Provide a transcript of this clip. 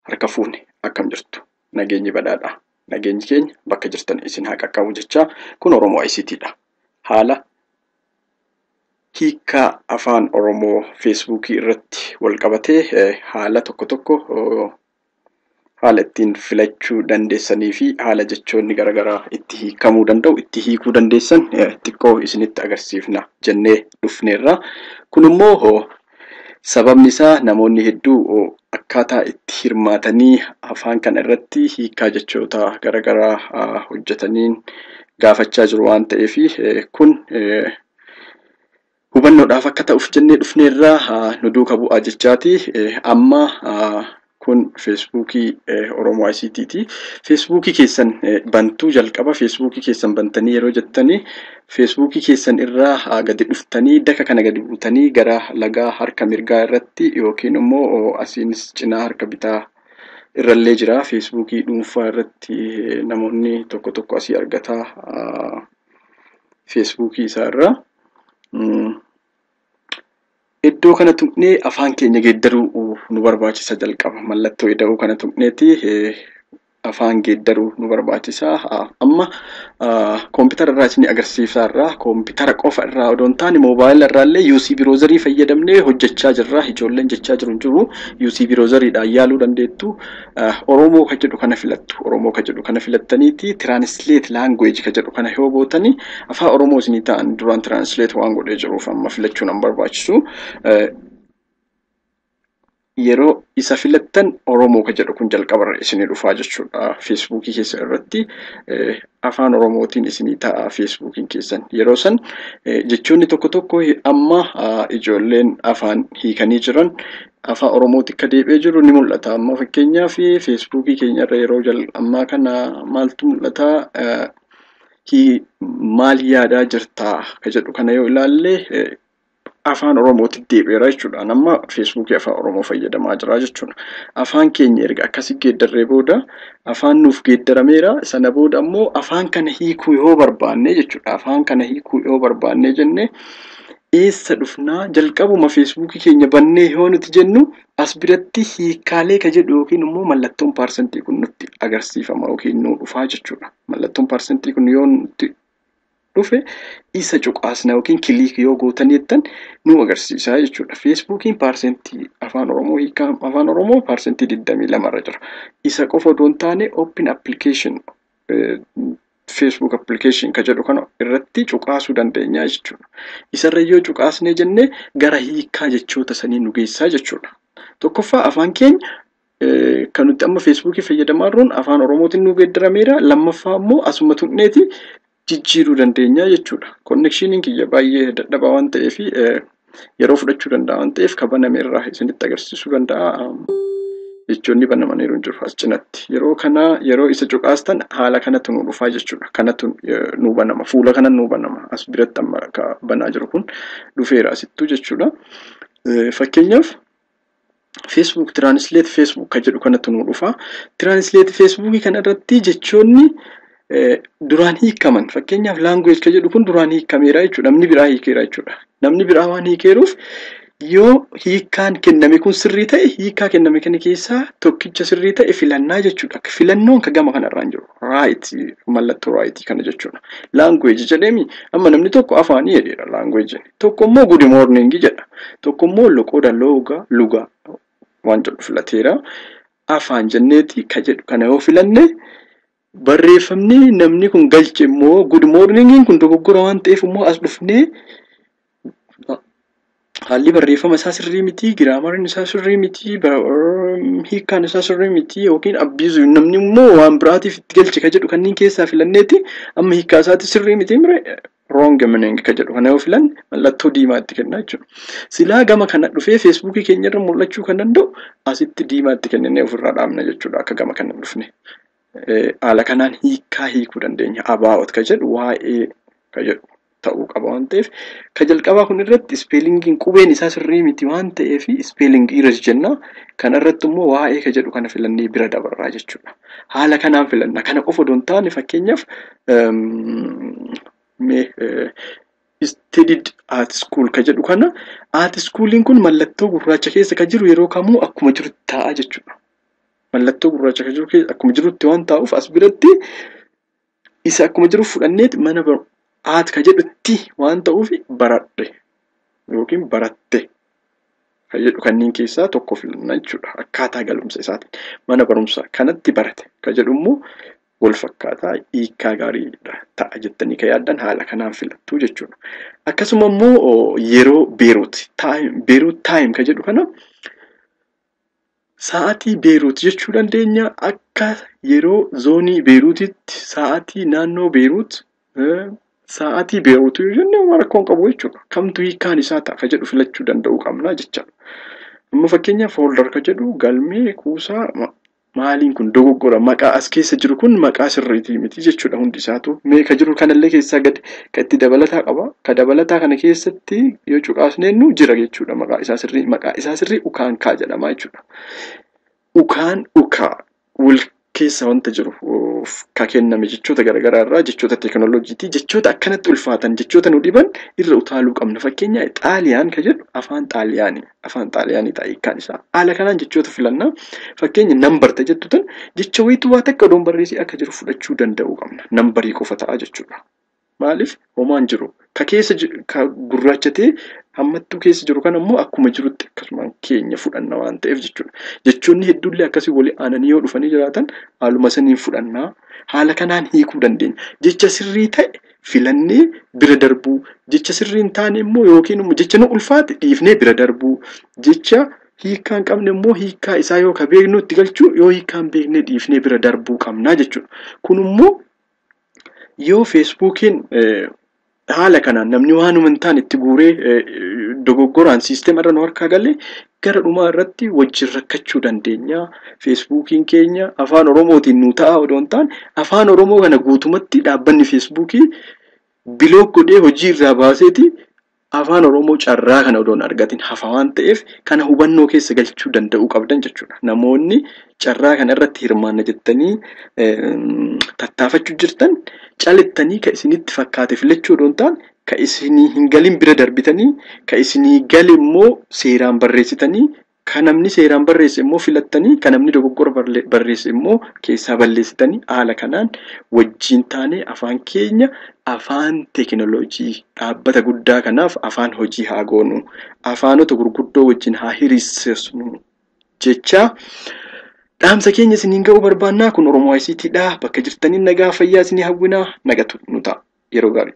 Harka fuune, akkam jirtu? Nageenyi badhaadha. Nageenyi keenya bakka jirtan isin haa qaqqabu jechaa, kun Oromoo ICTdha. Haala hiikkaa afaan Oromoo Feesbuukii irratti wal qabatee haala tokko tokko haala ittiin filachuu dandeessanii fi haala jechoonni garaagaraa itti hiikamuu danda'u, itti hiikuu dandeessan xiqqoo isinitti agarsiifna jennee dhufneerra. Kun immoo sababni isaa namoonni hedduu akkaataa itti hirmaatanii afaan kana irratti hiikkaa jechoota garaagaraa hojjetaniin gaafachaa jiru waan ta'eef, kun hubannoodhaaf akka ta'uuf jennee dhufneerra, nu duuka bu'aa jechaati. Amma kun Feesbuukii Oromoo ICTti. Feesbuukii keessan bantuu, jalqaba Feesbuukii keessan bantanii yeroo jettanii, Feesbuukii keessan irraa gadi dhuftanii, daka kana gadi buutanii, gara lagaa harka mirgaa irratti yookiin immoo asiinis cinaa harka bitaa irrallee jira. Feesbuukii dhuunfaa irratti namoonni tokko tokko asii argataa Feesbuukii isaa irraa. Iddoo kana tuqnee afaan keenya geeddaruu nu barbaachisa jalqaba. Mallattoo ida'uu kana tuqneeti afaan geeddaruu nu barbaachisa. Amma koompitara irraa isin agarsiisaa irraa, koompitara qofa irraa odoo hin taane moobaayila irraallee UC Browserii fayyadamnee hojjechaa jirra. Ijoolleen jechaa jiru hin jiru. UC Browseriidhaan yaaluu dandeettu. Oromoo kan jedhu kana filattu. Oromoo kan jedhu kana filattaniiti translate language kan jedhu kana yoo gootanii, afaan Oromoo isinii ta'an. Duraan translate waan godhee jiruuf amma filachuun hin barbaachisu. Yeroo isa filattan Oromoo kan jedhu kun jalqabarra isinii dhufaa jechuudha. Feesbuukii keessa irratti afaan Oromootiin isinii ta'a Feesbuukiin keessan. Yeroo san jechoonni tokko tokko amma ijoolleen afaan hiikanii jiran afaan Oromootti akka deebi'ee jiru ni mul'ata. Amma fakkeenyaaf Feesbuukii keenyarra yeroo ammaa kana maaltu mul'ata? Maal yaadaa jirtaa ka jedhu kana yoo ilaalle, afaan Oromootti deebi'eera jechuudha. Amma Feesbuukii afaan Oromoo fayyadamaa jira jechuudha. Afaan keenya erga akkasii geeddarree booda afaan nuuf geeddarameera. Sana booda ammoo afaan kana hiikuu yoo barbaanne jechuudha. Afaan kana hiikuu yoo barbaanne jenne, eessa dhufnaa? Jalqabuma Feesbuukii keenya bannee yoo nuti jennu, as biratti hiikkaalee ka jedhu yookiin immoo mallattoon paarsentii kun nutti agarsiifama yookiin nu dhufaa jechuudha. Mallattoon paarsentii kun yoo nutti dhufe, isa cuqaasna yookiin click yoo gootan jettan nu agarsiisa jechuudha. Feesbuukiin paarsentii afaan Oromoo, hiikaa afaan Oromoo 22% irra jira. Isa qofa odoo hin taane open application, Facebook application ka jedhu kana irratti cuqaasuu dandeenya jechuudha. Isarra yoo cuqaasnee jenne, gara hiikaa jechoota sanii nu geessaa jechuudha. Tokkoffaa, afaan keenya kan nuti amma Feesbuukii fayyadamaa jirruun afaan Oromootiin nu geeddarameera. Lammaffaa immoo asuma tuqneeti jijjiiruu dandeenya jechuudha. Connectioniin kiyya baay'ee dadhabaa waan ta'eef, yeroo fudhachuu danda'a waan ta'eef, ka baname irraa isinitti agarsiisuu danda'a. Jechoonni banamaniiru hin jiru as cinatti. Yeroo kana yeroo isa cuqaastan, haala kanatu nu dhufaa jechuudha. Kanatu nu banama. Fuula kana nu banama. As biratti amma ka banaa jiru kun dhufeera asittuu jechuudha. Fakkeenyaaf Facebook, Translate Facebook ka jedhu kanatu nu dhufa. Translate Facebook kana irratti jechoonni duraan hiikaman, fakkeenyaaf language ka jedhu kun duraan hiikameera jechuudha. Namni biraa hiikeera jechuudha. Namni biraa waan hiikeeruuf, yoo hiikkaan kenname kun sirrii ta'e, hiikkaa kenname kana keessaa tokkicha sirrii ta'e filannaa jechuudha. Filannoon ka gama kanarraa hin jiru. Right, mallattoo rightii kana jechuudha. Language jedheemi, amma namni tokko afaanii jedheera language. Tokko immoo good morning jedha. Tokko immoo loqoda looga luga waan jedhu filateera. Afaan jenneeti ka jedhu kana yoo filanne, barreeffamni namni kun galche immoo good morningiin kun dogoggora waan ta'eef immoo, as dhufnee haalli barreeffama isaa sirrii miti, grammariin isaa sirrii miti, hiikkaan isaa sirrii miti yookiin abuse namni immoo waan biraatiif itti galche ka jedhu kanneen keessaa filanneeti, amma hiikkaa isaati sirrii miti mire, wrong meaning ka jedhu kana yoo filanne, mallattoo diimaa itti kennaa jechuudha. Silaa gama kana dhufee Feesbuukii keenya irra mul'achuu kan danda'u, asitti diimaa itti kenninee ofirraa dhaabna jechuudha akka gama kana dhufne. Haala kanaan hiikkaa hiikuu dandeenya. About ka jedhu waa'ee ka jedhu ta'uu qaba waan ta'eef, ka jalqabaa kun irratti spellingiin qubeen isaa sirrii miti waan ta'eef spelling error jenna. Kana irratti immoo waa'ee ka jedhu kana filannee bira dabarraa jechuudha. Haala kanaan filanna. Kana qofa odoo hin taane, fakkeenyaaf mee studied at school ka jedhu kana, at schooliin kun mallattoo gurraacha keessa ka jiru yeroo kamuu akkuma jiru taa'a jechuudha. Mallattoo gurraacha kan jiru akkuma jirutti waan taa'uuf as biratti isa akkuma jiru fudhanneet mana at ka jedhutti waan ta'uuf baradhe yookiin baratte kan jedhu kanneen keessaa tokko filanna jechuudha. Akkaataa galumsa isaatiin mana barumsaa kanatti barate kan jedhu immoo wal fakkaataa hiikkaa gaariidha ta'a jettanii kan yaaddan haala kanaan filattu jechuudha. Akkasuma immoo yeroo Beeruut Beeruut time kan jedhu kana sa'aatii Beeruut jechuu dandeenya. Akka yeroo zoonii Beeruutitti sa'aatii naannoo Beeruut sa'aatii Beeruut yoo jenne rakkoo hin qabu jechuudha. Kamtu hiikkaan isaa ta'a kan jedhu filachuu danda'uu qabna jechaadha. Amma fakkeenyaaf folder kan jedhu galmee kuusaa maaliin kun dogoggora maqaa as keessa jiru kun maqaa sirriitii miti jechuudha hundi isaatu. Mee ka jiru kanallee keessaa gadi kan itti dabalataa qaba. Ka dabalataa kana keessatti yoo cuqaasneennu jira jechuudha maqaa isaa sirrii. Maqaa isaa sirrii ukaankaa jedhama jechuudha. Ukaan ukaa wal keessa wanta jiru ka kenname jechoota garaagaraa irraa jechoota teekinooloojiitii jechoota akkanatti ulfaatan jechoota nu dhiban irra utaaluu qabna. Fakkeenyaaf Xaaliyaan ka jedhu afaan Xaaliyaanii afaan Xaaliyaanii ta'a hiikkaan isaa. Haala kanaan jechoota filannaa fakkeenya nambar ta jettu tan jecha wayituu waa takka odoon barreessee akka jiru fudhachuu danda'uu qabna. Nambarii qofa ta'a jechuudha. Maaliif homaan jiru ka keessa ka gurraachatee hammattuu keessa jiru kana immoo akkuma jirutti akkasumaan keenya fudhanna waan ta'eef jechuudha. Jechoonni hedduullee akkasii walii aananii yoo dhufanii jiraatan haaluma saniin fudhannaa haala kanaan hiikuu dandeenya. Jecha sirrii ta'e filannee bira darbuu, jecha sirrii hin taane immoo yookiin immoo jecha nu ulfaate dhiifnee bira darbuu, jecha hiikkaa hin qabne immoo hiikkaa isaa yoo ka beeknu itti galchuu yoo hiikkaa hin beekne dhiifnee bira darbuu qabnaa jechuudha. Kun immoo yoo feesbuukiin haala kanaan namni waanuma hin taane itti guuree dogoggoraan siisteema irra nu harkaa galee gara dhumaa irratti wajjin rakkachuu dandeenya. Feesbuukiin keenya afaan Oromootiin nu ta'a odoo hin taane afaan Oromoo kana guutumatti dhaabbanni feesbuukii block godhee hojii irraa baaseeti afaan Oromoo carraa kana odoo hin argatin hafa waan ta'eef kana hubannoo keessa galchuu danda'uu qabdan jechuudha. Namoonni carraa kana irratti hirmaanna jettanii tattaafachuu jirtan calettanii ka isinitti fakkaate filachuu odoo hin taane ka isinii hin galin bira darbitanii ka isinii gale immoo seeraan barreessitanii ka namni seeraan barreesse immoo filattanii ka namni dogoggora barreesse immoo keessaa balleessitanii haala kanaan wajjin taanee afaan keenya afaan teekinooloojii dhaabbata guddaa kanaaf afaan hojii haa goonu afaanota gurguddoo wajjin haa hiriirsisnu jecha dhaamsa keenya isiniin ga'uu barbaannaa. Kun Oromoo ICT dha. Bakka jirtaniin nagaa fayyaa isinii hawwinaa. Nagatu nu ta'a. Yeroo gaarii.